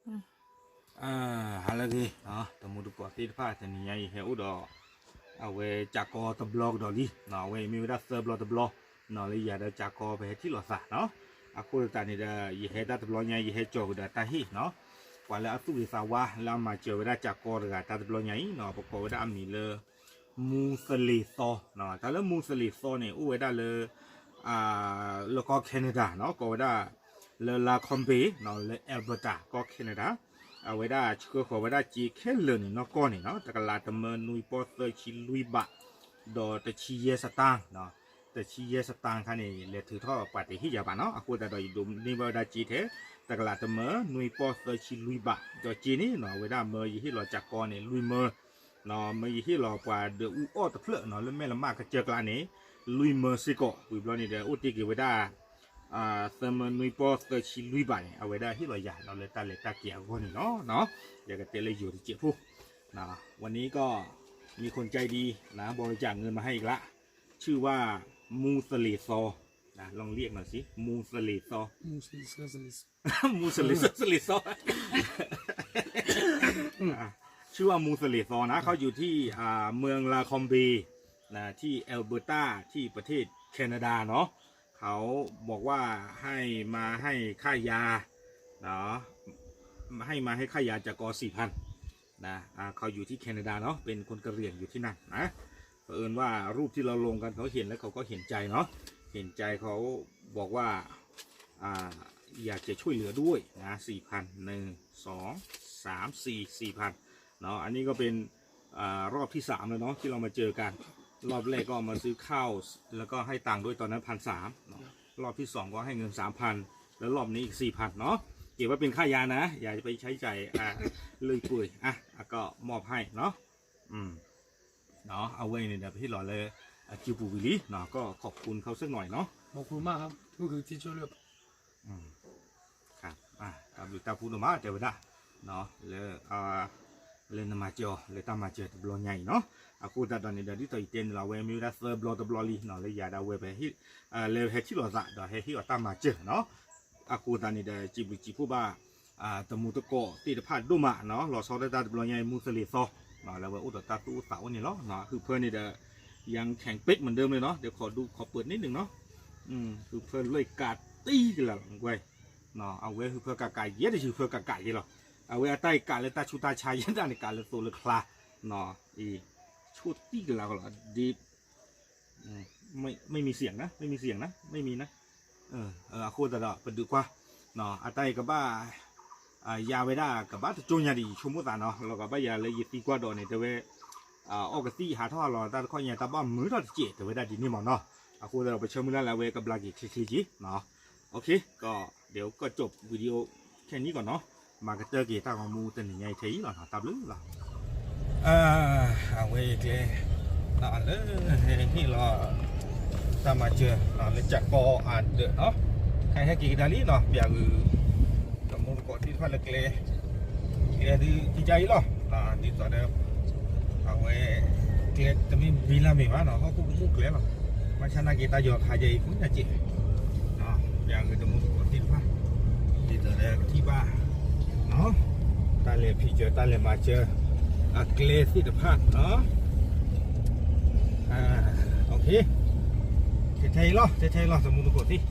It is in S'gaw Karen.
ဟါလၢအဂ့ၤ, တမူတကိးသ့ၣ်တဖၣ် တနံၤညါအံၤဟဲအိၣ်ဒီး အဝဲကၠးကီတဘျီကဒီးလံ, အဝဲအံၤမ့ၢ်ဝဲဒၣ်သၢဘျီတဘျီ, လၢယၤဒီးကၠးကီပဟဲထံၣ်လိာ်သးနီၤ. အဃိသတးန့ၣ်ဒီး ယဟဲတၢ်တဘျီညါအံၤ ယဟဲကၠီၤကဒီးတၢ်ဟ့ၣ်နီၤ, ပှၤလၢအသူၣ်ဂ့ၤသးဝါ လၢအမၤစၢၤဝဲဒၣ်ကၠးကီတဂၤတၢ်တဘျီညါအံၤနီၤ, ပကိးဝဲဒၣ်အမံၤလၢ မူသလ့ၤသီ, တၢ်လၢမူသလ့ၤသီန့ၣ် အိၣ်ဝဲဒၣ်လၢ လၢကီၢ် Canada နီၤ, ကိးဝဲဒၣ် လၢ La Combe နီၤ, လၢ Alberta ကီၢ် Canada, အဝဲဒၣ်ဆှၢဃီၤဝဲဒၣ်စ့ခဲလၢာ်န့ၣ်နီၢ်ကီၢ်န့ၣ်နီၤ, တကလးတမၢနွံပီၢ်သၢဆံလွံၢ်ဘး, ဒီးတဆံယဲၢ်စတၢၢ်, တဆံယဲၢ်စတၢၢ်ခါန့ၣ် လဲၤထုးထီၣ်ပှၤတဟ့ၣ်ယၤဘၣ်နီၤ, အဃိသတးဒီးယဒိးန့ၢ်ဘၣ်ဝဲဒၣ်စ့ထဲ တကလးတမၢနွံပီၢ်သၢဆံလွံၢ်ဘး, ဒီးစ့န့ၣ်နီၤ အဝဲဒၣ်မၢယဟ့ၣ်လီၤကၠးကီန့ၣ် လွံၢ်မၢ မၢယဟ့ၣ်လီၤပှၤဒၢးအူအီၣ်တဖျၢၣ်နီၤ လၢမဲၢ်လမၢ်ကစၢၢ်ကျါန့ၣ် လွံၢ်မၢစ့ၢ်ကီး, ဝံၤဘျီန့ၣ်ဒီး အိၣ်တ့ၢ်က့ၤဝဲဒၣ် သၢမၢနွံပီၢ်သၢဆံလွံၢ်ဘးန့ၣ် အဝဲဒၣ်ဟ့ၣ်လီၤယၤဒီးလၢတၢ်လဲၤတၢ်က့ၤအဂီၢ်န့ၣ်လီၤ. ယကတဲလၢယိၤတစဲးဖိ, วันนี้ก็มีคนใจดีนะ บริจาคเงินมาให้อีกละ ชื่อว่า มูสเลซอ นะ ลองเรียกหน่อยสิ มูสเลซอ มูสเลซอ มูสเลซอ สเลซอ อ่ะ ชื่อว่ามูสเลซอนะ เขาอยู่ที่อ่าเมืองลาคอมเบนะ ที่แอลเบอร์ตา ที่ประเทศแคนาดาเนาะ เขาบอกว่าให้มาให้ค่ายาเนาะ ให้มาให้ค่ายาจากกสี่พันนะ อ่า เขาอยู่ที่แคนาดาเนาะ เป็นคนกะเหรี่ยงอยู่ที่นั่นนะ เผอิญว่ารูปที่เราลงกันเขาเห็นแล้วเขาก็เห็นใจเนาะ เห็นใจเขาบอกว่า อ่า อยากจะช่วยเหลือด้วยนะ สี่พัน หนึ่ง สอง สาม สี่ สี่พันเนาะ อันนี้ก็เป็น อ่า รอบที่สามแล้วเนาะ ที่เรามาเจอกัน รอบแรกก็มาซื้อข้าว แล้วก็ให้ตังค์ด้วยตอนนั้นพันสามเนาะ รอบที่สองก็ให้เงินสามพัน แล้วรอบนี้อีกสี่พันเนาะ เก็บไว้เป็นค่ายานะ อย่าไปใช้จ่าย อ่า เลยเปื่อย อ่ะ อ่ะ ก็มอบให้เนาะ อืม เนาะ အဝဲန့ၣ်ဒီး ပဟ့ၣ်လီၤလၢ အစုပူၤဝံၤလံเนาะ ก็ขอบคุณเขาสักหน่อยเนาะ ขอบคุณมากครับ ก็คือที่ช่วยเหลือ ครับ อ่ะ တၢ်ဘျုးတၢ်ဖှိၣ်ဒိၣ်မး တဲဝဲဒၣ် လၢ လၢနမၤစၢၤအီၤ လၢတၢ်မၤစၢၤတဘျီညါအံၤနီၤ အဃိသတးဒီးန့ၣ်ဒီး ဒ်သိးယတဲန့ၣ်လီၤ အဝဲမ့ၢ်ဝဲဒၣ်သၢဘျီတဘျီလံနီၤ လၢယၤဒၣ်ဝဲပဟ့ၣ် လၢဟဲထံၣ်လိာ်သးဒီးဟဲဟ့ၣ်အီၤတၢ်မၤစၢၤနီၤ အဃိသတးန့ၣ်ဒီး စံးဘျုးစံးဖှိၣ်ဘၣ် တမူတကိးသ့ၣ်တဖၣ်ဒိၣ်မးနီၤ လီၤဆီဒၣ်တၢ်တဘျီညါအံၤ မူသလ့ၤသီ လၢအဝဲအိၣ်ဒီးတၢ်သူၣ်အိၣ်သးအိၣ်န့ၣ်လီၤ ဟုးဖၢန့ၣ်ဒီး ยังแข็งเป๊กเหมือนเดิมเลยเนาะ เดี๋ยวขอดูขอเปิดนิดนึงเนาะ ဟုးဖၢလွဲၢ်ကးတံၢ်ကလၢ်လီၤကွဲး အဝဲဟုးဖၢကးကးယဲတဆံဟုးဖၢကးကးယဲလီၤ အဝဲအတၢ်အံၤကးလၢတၢ်ဆူးတၢ်ဆါယဲဒၣ်န့ၣ် ကးလၢသိးလၢချါ အံၤ ဆူၣ်တံၢ်ကလၢ်ကလီၤ ဒ် ไม่มีเสียงนะ ไม่มีเสียงนะ ไม่มีนะ အဃိသတးဒီး ပဒုးကွၢ် အတၢ်အံၤကဘၣ် ယၤဝဲဒၣ် ကဘၣ်တကၠိညါဒ်ယဆိကမိၣ်သးနီၤ လီၤကဘၣ်ယၤလၢယသံကွၢ်ဒီးန့ၣ် တဲဝဲ အီၣ်ကသံၣ်ဟးထီၣ်ဟးလီၤတၢ်တခီညါ တၢ်ဘၣ်မုာ်ထီၣ်တစဲး တဲဝဲဒၣ်ဒ်န့ၣ်မးနီၤ အဃိသတးဒီး ပဆၢမုၢ်လၢ်လၢအဝဲကဘျါက့ၤချ့ချ့က့ၤ โอเค ก็เดี๋ยวก็จบวิดีโอแค่นี้ก่อนเนาะ မၤကတၢၢ်က့ၤတၢ်ဂီၤမူတနံၤညါအံၤထဲအံၤလီၤ တၢ်ဘျုးလီၤ အဝဲအံၤကျဲ လၢဟဲဟ့ၣ်လီၤ တၢ်မၤစၢၤ လၢကၠးကီအဒၢးနီၤ ခဲအံၤဟဲက့ၤကဒါလံနီၤ ပျးဂုာ် တမူတကိးသ့ၣ်တဖၣ်လၢ ကျဲ ကျဲဒုးကံကါအံၤလီၤ ဒ်သိးဒီး အဝဲ ကျဲတမ့ၢ်ဘံလၢမ့ၢ်ဘၣ်နီၤ ဟီၣ်ခိၣ်ကမူၣ်ကျဲလီၤ ဘၣ်ဆၣ်နာ်က့ၤတၢ်ယီၤခါယဲအံၤ ကူညါစ့ၢ် ပျးဂုာ်တမူတကိးသ့ၣ်တဖၣ် ဒ်သိးဒီးကထံၣ်ဘၣ် တၢ်လဲၤဖံးစၢၤ တၢ်လဲၤမၤစၢၤ အကျဲသ့ၣ်တဖၣ်နီၤ โอเค ထဲထဲအံၤလီၤ ထဲထဲအံၤလီၤ တမူတကိးသ့ၣ်